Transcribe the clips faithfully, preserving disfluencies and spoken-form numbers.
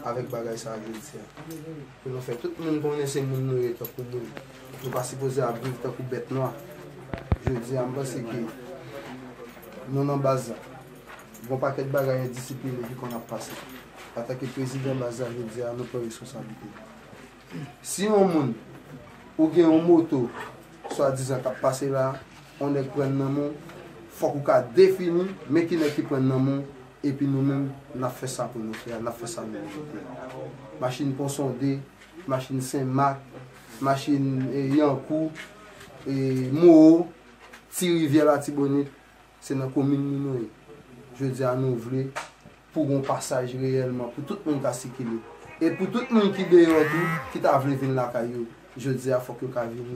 avèk bagay sa a jodi a. Pou nou fè tout moun konnen se moun nou ye tankou moun. Nou pa sipoze ap viv tankou bèt nwa. Jodi a, m panse ke nou nan baz la. Gon pakèt bagay endisipline ki konn ap pase. Antanke prezidan baz la, jodi a, nou pran responsablite. Si yon moun, ou gen yon moto, swadizan k ap pase la, yon nèg pran nan men w, fòk ou ka defini men ki nèg ki pran nan men w, epi nou menm, n ap fè sa pou nou fè a, n ap fè sa nou merite. Machin Pon Sonde, machin Senmak, machin, e, Yankou, e, Mowo, Ti Rivyè Latibonit, se nan komin nou nou ye. Jodi a, nou vle pou gon pasaj reyèlman, pou tout moun ka sikile. E pou tout moun ki deyò tou, ki ta vle vin lakay yo, jodi a, fòk yo ka vini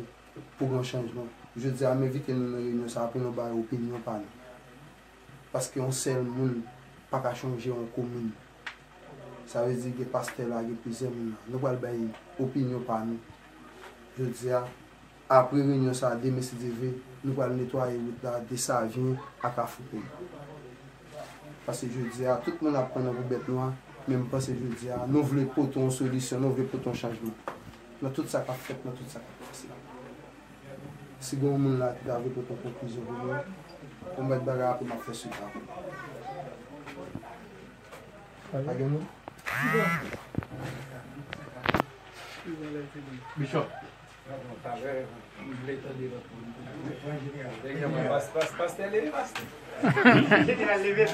pou gon chanjman. Jodi a, m envite nou nan reyinyon sa a pou nou bay opinyon pa nou. Paske yon sèl moun pa ka chanje yon komin. Sa vle di gen pastè la, gen plizyè moun la. Nou pral bay opinyon pa nou. Jodi a, apre reyinyon sa a, demen si Dye vle, nou pral netwaye wout la, Desavyen a Kafou Peyi. Paske jodi a, tout moun ap pran nou pou bèt nwa, men m panse jodi a, nou vle pote yon solisyon, nou vle pote yon chanjman. Nan tout sa k ap fèt, nan tout sa k ap pase. Si gen yon moun la ki ta vle pote yon konklizyon pou mwen, pou m mèt bagay apre m ap fè sou ta. Pa gen moun? Bishop. Pas- pas- Pastè leve, pastè. Jeneral leve.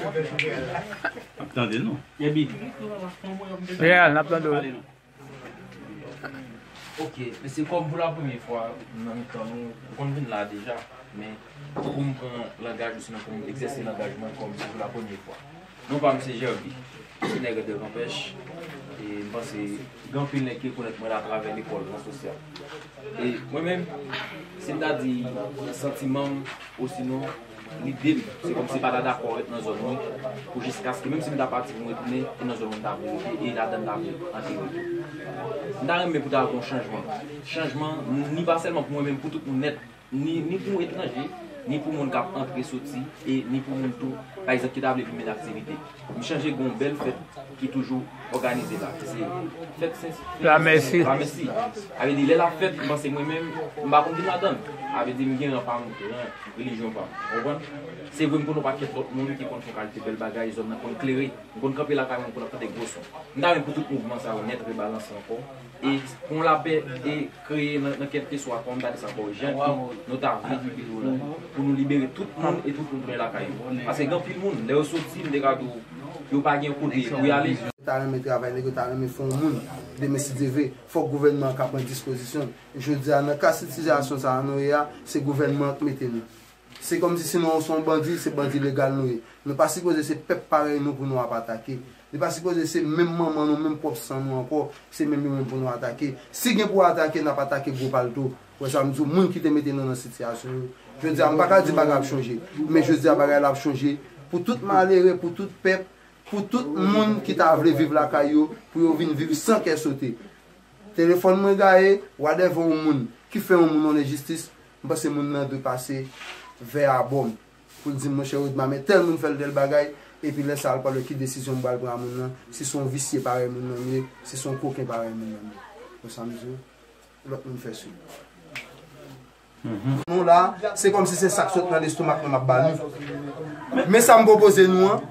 Ap tande nou. Real, n ap tande w. Ok, mesye, kòm pou la premye fwa nan mitan nou, m konn vin la deja, men pou m pran langaj ou sinon pou m egzèse langaj mwen kòm se pou la premye fwa. Non pa m se Jervie, se nèg de Kanpèch, e m panse gen anpil nèg ki rekonèt mwen la atravè lekòl, rans sosyal. E mwen menm, si m ta di santiman m, osinon, lide m, se kòmsi m pa ta dakò ret nan zòn mwen, pou jiskaske menm si m ta pati pou m retounen, e nan zòn mwen m ta vle rete, e ladan m ta vle antere tou. M ta renmen pou ta gen yon chanjman. Chanjman, ni pa sèlman pou mwen menm, pou tout moun nèt, ni, ni pou etranje, ni pou moun k ap antre soti, e ni pou moun tou, pa egzanp, ki ta vle vin mennen aktivite. M chanje gen yon bèl fèt ki toujou òganize la. Se fèt Sen, Lamèsi. Lamèsi. Sa vle di, lè l ap fèt, m panse mwen menm, m pa konn vin ladan l. Sa vle di, m gen ran pa m, ran relijyon pa m. Ou konprann? Se vre, m konn yon pakèt lòt moun ki konn fè yon kalite bèl bagay, zòn nan konn klere. M konn kanpe lakay mwen, m konn ap tande gwo son. M ta renmen pou tout mouvman sa yo nèt rebalanse ankò. E pou yon lapè e kreye nan, nan kèlkeswa, kòman m ta di sa ankò, jan ki nou ta vle ki pi lwen, pou nou libere tout moun e tout moun tounen lakay yo. Paske gen anpil moun, lè yo soti, m te ka di w, yo pa gen kote pou y ale. Yo ta renmen travay, nèg yo ta renmen fè yon moun. Demen, si Dye vle, fòk gouvènman an ka pran dispozisyon. Jodi a, nan ka sitiyasyon sa a nou ye a, se gouvènman an k mete nou. Se kòmsi si nou se yon bandi, se bandi legal nou ye. Nou pa sipoze se pèp parèy nou pou nou ap atake. Li pa sipoze se menm manman nou, menm pwòp san nou ankò, se menm yo menm pou nou atake. Si gen pou atake, n ap atake gwo palto. Ou wè sa m di w, moun ki te mete nou nan sitiyasyon yo. Jodi a, m pa ka di bagay ap chanje, men jodi a, bagay la ap chanje pou tout malere, pou tout pèp, pou tout moun ki ta vle viv lakay yo, pou yo vin viv san kè sote. Telefòn mwen gaye, whatever yon moun ki fè yon moun yon enjistis, m panse moun nan dwe pase vè abòm pou l di m, monchè Rodma, men tèl moun fè l tèl bagay, epi lè sa a l pral wè ki desizyon m pral pran a moun nan, si se yon visye parèy moun nan m ye, si se yon koken parèy moun nan m ye. Bon, sa m di w, lòt moun fè sou. Nou la, se kòmsi se sa k sot nan lestomak mwen m ap ba nou. Men sa m pwopoze nou an,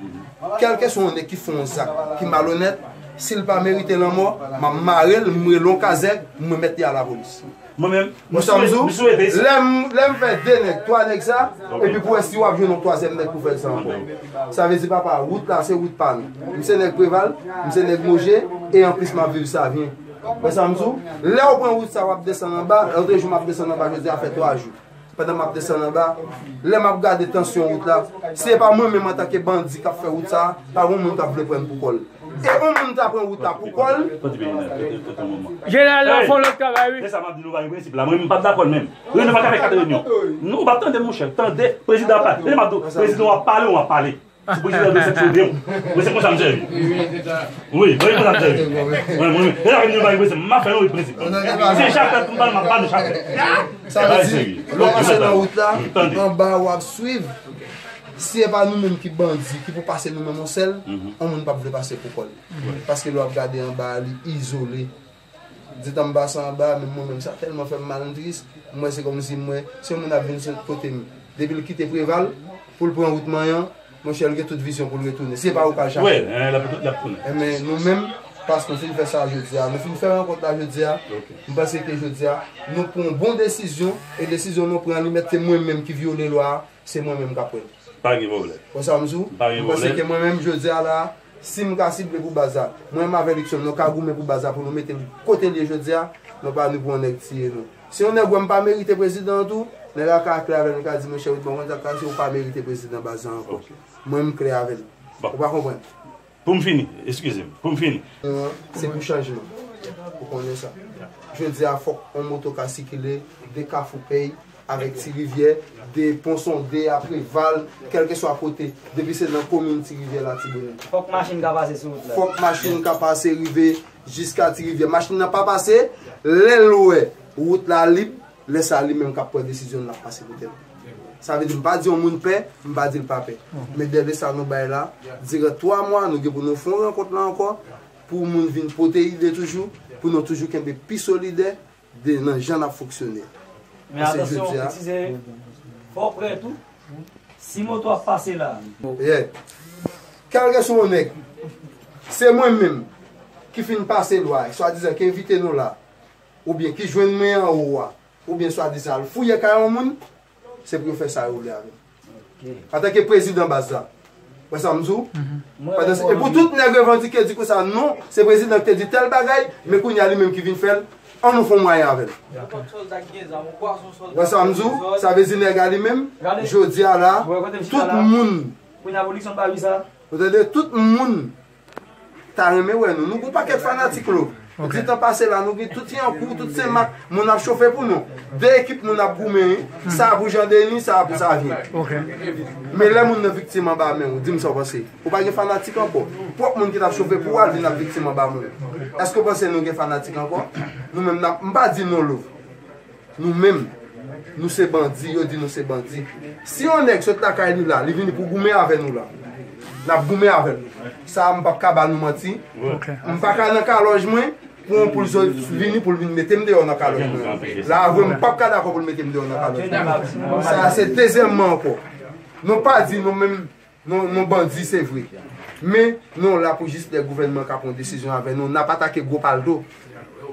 kèlkeswa yon nèg ki fè yon zak ki malonèt, si l pa merite lanmò, m ap mare l, m rele yon kazèk, m remèt li a lapolis. Mwen menm, m Ou sa m swete, di w? M swete. Lè m, lè m fè de nèg, twa nèg sa, epi pou wè si w ap jwenn yon twazyèm nèg pou fè l sa ankò. Sa vle di, papa, wout la, se wout pa nou. M se nèg Preval, m se nèg Moje, e anplis m ap viv Savyen. Wè sa m di w? Lè w pran wout sa, w ap desann anba, lòt jou m ap desann anba, jodi a fè twa jou. Pandan m ap desann anba, lè m ap gade tansyon wout la, si se pa mwen menm antanke bandi k ap fè wout sa, pa gen moun k ap vle pran m pou kò l. E yon moun ta pran wout la pou kò l. Kote peyi nan, kote, kote yon moman. Jeneral la fè yon lòt travay, wi. Se sa m ap di nou, pa gen prensip la. Mwen, m p ap dakò l menm. Reyinyon pa ka fè kat reyinyon. Non, ou p ap tande, monchè. Tande, prezidan ap pale. Lè m ap di w, prezidan w ap pale, w ap pale. Se prezidan de sèt fevriye. Mwen, se konsa m sèvi. Wi, mwen, konsa m sèvi. Mwen, mwen, mwen. E la, nou pa gen prensip. M ap fè yon prensip. Se chak fèt, m pale, m ap pale chak fèt. Sa vle di, lè w pase nan wout la, anba w ap swiv. Si e pa nou menm ki bandi, ki pou pase nou menm yon sèl, yon moun p ap vle pase pou kò l. Paske lè w ap gade anba a, li izole. Di tan m pase anba a, menm mwen menm, sa tèlman fè m mal, m tris. M wè se kòmsi m wè, se yon moun ap vin sot kote m. Depi l kite Preval, pou l pran wout Manyan, monchè, l gen tout vizyon pou l retounen. Si e pa ou k al chache l. Wi, l ap tounen. Enben, nou menm, paske nou fin fè sa jodi a, nou fin fè rankont la jodi a, m panse ke jodi a, nou pran yon bon desizyon, e desizyon nou pran, li mèt se mwen menm ki vyole lwa a, se mwen menm k ap pran l. Pa gen pwoblèm. Wè sa m di w? Pa gen pwoblèm. M panse ke mwen menm, jodi a la, si m ka sible pou baz la, mwen menm avèk Luckson, nou ka goumen pou baz la, pou nou mete l kote l ye jodi a, non pa nou pou yon nèg tiye nou. Si yon nèg wè m pa merite prezidan an tou, nèg la ka klè avè l, li ka di, monchè, Ritmo, konn sa k pase, ou pa merite prezidan baz la ankò. Mwen, m klè avè l. Ou pa konprann? Pou m fini, eskize m, pou m fini. Se pou chanjman. Ou konnen sa. Jodi a, fòk yon moto ka sikile de Kafou Pèy avèk Ti Rivyè, de Pon Sonde a Preval, kèlkeswa kote, depi se nan komin Ti Rivyè, Latibonit. Fòk machin ka pase sou wout la. Fòk machin ka pase rive jiska Ti Rivyè. Machin nan pa pase, lè l wè wout la lib, lè sa a, li menm k ap pran desizyon l, l ap pase pou tèt li. Sa vle di, m pa di yon moun pè, m pa di l pa pè. Men dèle sa nou bay la, diran twa mwa, nou gen pou nou fè yon rankont la ankò, pou moun vin pote ide toujou, pou nou toujou kenbe pi solidè de, nan jan n ap fonksyone. Men atansyon, eskize, fò w prè tou. Si moto ap pase la. Yeah. Kèlkeswa yon nèg, se mwen menm ki fin pase lwa, swadizan ki envite nou la, oubyen ki jwenn mwen anwo a, oubyen swadizan al fouye kay yon moun, se pou yo fè sa yo vle avè m. Antanke prezidan baz la. Wè sa m di w? Pandan se, e pou tout nèg revandike di konsa, non, se prezidan ki te di tèl bagay, men kounye a li menm ki vin fè l, ann nou fè yon mwayen avè l. Wè sa m di w? Sa vle di nèg a li menm, jodi a la, tout moun, ou tande, tout moun ta renmen wè nou. Nou gon pakèt fanatik lo. Di tan pase la, nou gen tout Yankou, tout Senmak, moun ap chofe pou nou. De ekip moun ap goumen, wi. Sa pou Jan Deni, sa pou Savyen. Men lè moun nan viktim anba men w, di m sa w panse. Ou pa gen fanatik ankò. Pwòp moun ki t ap chofe pou w al vin ap viktim anba men w. Èske w panse nou gen fanatik ankò? Nou menm n ap, m pa di non, Love. Nou menm, nou se bandi, yo di nou se bandi. Si yon nèg sot lakay li la, li vini pou goumen avè nou la, n ap goumen avè l. Sa a, m p ap ka ba nou manti. M pa ka nan kalòj mwen pou yon poul sot vini pou l vin mete m deyò nan kalòj mwen. La avwe, m p ap ka dakò pou l mete m deyò nan kalòj mwen. Sa a, se dezyèmman ankò. Nou pa di nou menm, nou, nou bandi, se vre. Men, nou la pou jis lè gouvènman ka pran desizyon avè nou, n ap atake gwo palto.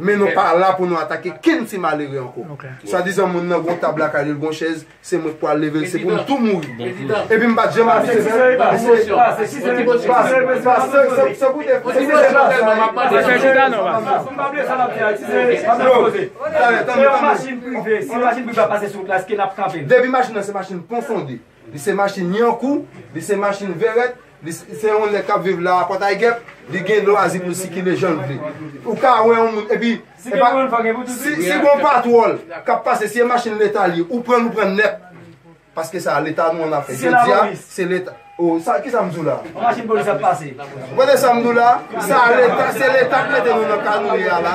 Men nou pa la pou nou atake kenn ti malere ankò. Swadizan moun nan gon tab lakay li, l gon chèz, se mwen k pral leve l, se pou m tou mouri. Epi m pa t janm abite. Talè, tann, tann. Depi machin nan se machin Pon Sonde. Li se machin Yankou, li se machin Vèrèt, li se, se yon nèg k ap viv la a Pòtay Gèp, li gen lwazi pou l sikile jan l vle. Ou ka wè yon moun, epi, si, si gon patwòl k ap pase, si e machin Leta li ye, ou pran l, ou pran l nèt. Paske sa, Leta nou an ap fè. Jodi a, se Leta. O, sa, ki sa m di w la? Yon machin polis ap pase. Ou konnen sa m di w la? Sa Leta, se Leta k mete nou nan ka nou ye a la.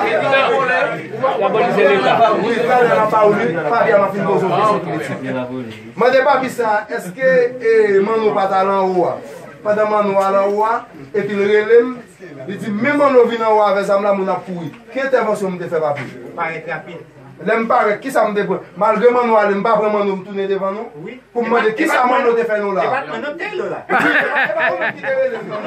Lapolis se Leta. Wi, talè n ap ba ou li, papye a m ap fin poze w kesyon tou piti. Mande papi sa, èske, e, Manno pa t al anwo a? Pandan Manno al anwo a, epi l rele m, li di, men Manno vin anwo avè zam la, moun ap kouri. Ki entèvansyon m te fè, papi? Parèt rapid. Lè m parèt, kisa m te pran? Malgre Manno ale, m pa pran Manno, m tounen devan nou. Wi. Pou m mande kisa Manno te fè nou la. E pa t Manno ki te rele w la. Wi, e pa, e pa ou menm ki te rele m, non.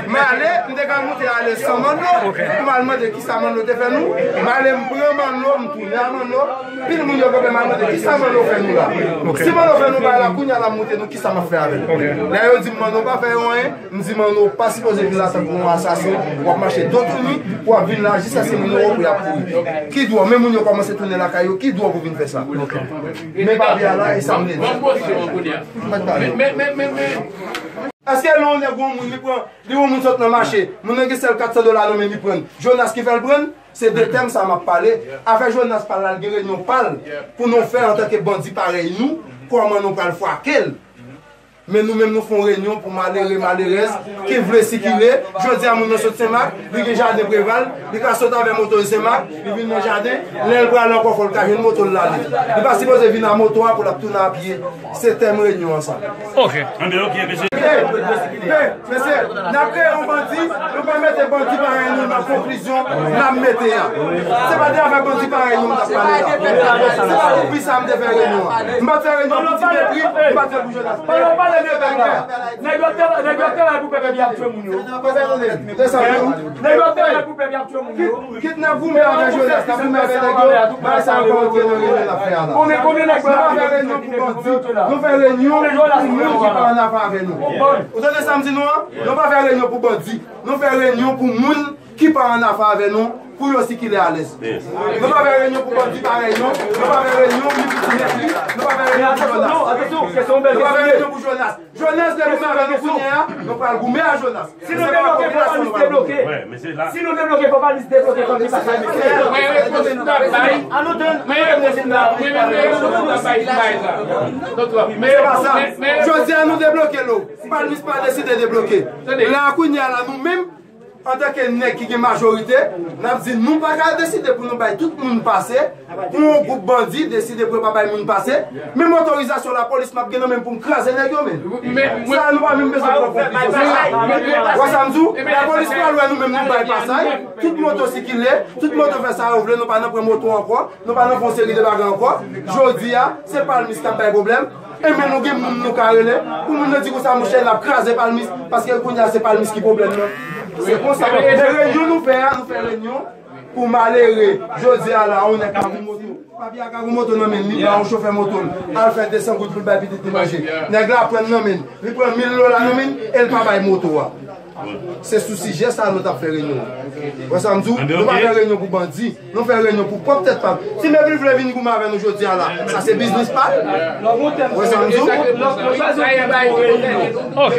M ale, m te ka moute ale san Manno, pou m al mande kisa Manno te fè nou. M ale, m pran Manno, m tounen a Manno. Pil moun yo kanpe m al mande kisa Manno fè nou la. Si Manno fè nou bagay la, kounye a l ap montre nou kisa m ap fè avè l. Lè yo di m Manno pa fè yo anyen, m di Manno pa sipoze vin la tankou yon asasen, w ap mache do touni, w ap vin la jiskaske moun yo wè w pou y ap kouri. Ki dwa w? Men moun yo kòmanse tounen lakay yo, ki dwa w pou vin fè sa? Men papye a la, e sa m te di. Èske lè yon nèg wè yon moun, li pran, li wè yon moun sot nan mache, moun nan gen sèl kat san dola nan men li pran l, Jonas ki fè l pran l? Se de tèm sa m ap pale. Afè Jonas pa l la, l gen reyinyon pa l pou nou fè antanke bandi parèy nou. kòman nou pral fwake l. Men nou menm nou fè yon renyon pou malere, malerèz ki vle sikile. Jodi a moun nan sot Senmak, li gen jaden Preval, li ka sot avè moto l Senmak, li vin nan jaden, lè l prale ankò fò l ka jwenn moto l l ale. Li pa sipoze vin a moto a pou l ap tounen a pye. Se tèm renyon an sa. Ok. Anben, ok, mesye. Hey, hey, mesye, n ap kreye yon bandi, nou pa mete bandi parèy nou nan konklizyon n ap mete a. Se pa de afè bandi parèy nou m t ap pale la. Se pa pou pi sa m te fè renyon an. M pa t fè renyon pou ti mepri, m pa t fè pou Jonas. Nèg yo te, nèg yo te la pou pèp y ap tchwe moun yo. Nèg yo te la pou pèp y ap tchwe moun yo. Kit n ap goumen avè Jonas, n ap goumen avè nèg yo, bagay sa yo pa antre nan renyon n ap fè a la. Konbyen, konbyen nèg yo la? Nou pa fè renyon pou bandi, nou fè renyon pou moun ki pa ann afè avè nou. Ou tande sa m di nou an? Nou pa fè renyon pou bandi, nou fè renyon pou moun ki pa ann afè avè nou, pou yo sikile alèz. Nou pa fè renyon pou bandi parèy nou, nou pa fè renyon ni pou ti mepri, nou pa fè renyon pou Jonas. Nou pa fè renyon pou Jonas. Jonas, lè goumen avè nou kounye a, nou pral goumen a Jonas. Si nou debloke, fò Palmis debloke. Si nou debloke, fò Palmis debloke, fò li pase. Mwen repons m t ap bay. Mwen repons m t ap bay. Se pa sa. Jodi a nou debloke l. Palmis pa deside debloke. La kounye a la, nou menm, antanke nèg ki gen majorite, n ap di nou pa ka deside pou nou bay tout moun pase, pou yon gwoup bandi deside pou yo pa bay moun pase, menm otorizasyon lapolis m ap gen nan men m pou m kraze nèg yo, men. Sa a, nou pa menm bezwen pran konklizyon sou sa. Wè sa m di w? Lapolis pral wè nou menm nou bay pasaj, tout moto sikile, tout moto fè sa yo vle, nou pa nan pran moto ankò, nou pa nan fè yon seri de bagay ankò. Jodi a, se Palmis k ap bay pwoblèm. Enben nou gen moun nou ka rele, pou moun nan di konsa, monchè, n ap kraze Palmis, paske kounye a se Palmis ki pwoblèm nan. Se konsa. Men renyon nou fè a, nou fè renyon pou malere. Jodi a la, yon nèg ka gou moto. Papye a ka gou moto nan men l, li ba yon chofè moto l. Al fè de san goud pou l bay pitit li manje. Nèg la pran l nan men l. Li pran mil dola nan men l, e l pa bay moto a. Se sou sijè sa a nou t ap fè renyon an. Wè sa m di w? Nou pa fè renyon pou bandi. Nou fè renyon pou pwòp tèt pa n. Si Mepri vle vin goumen avè nou jodi a la, sa se biznis pa l. Wè sa m di w? Ok.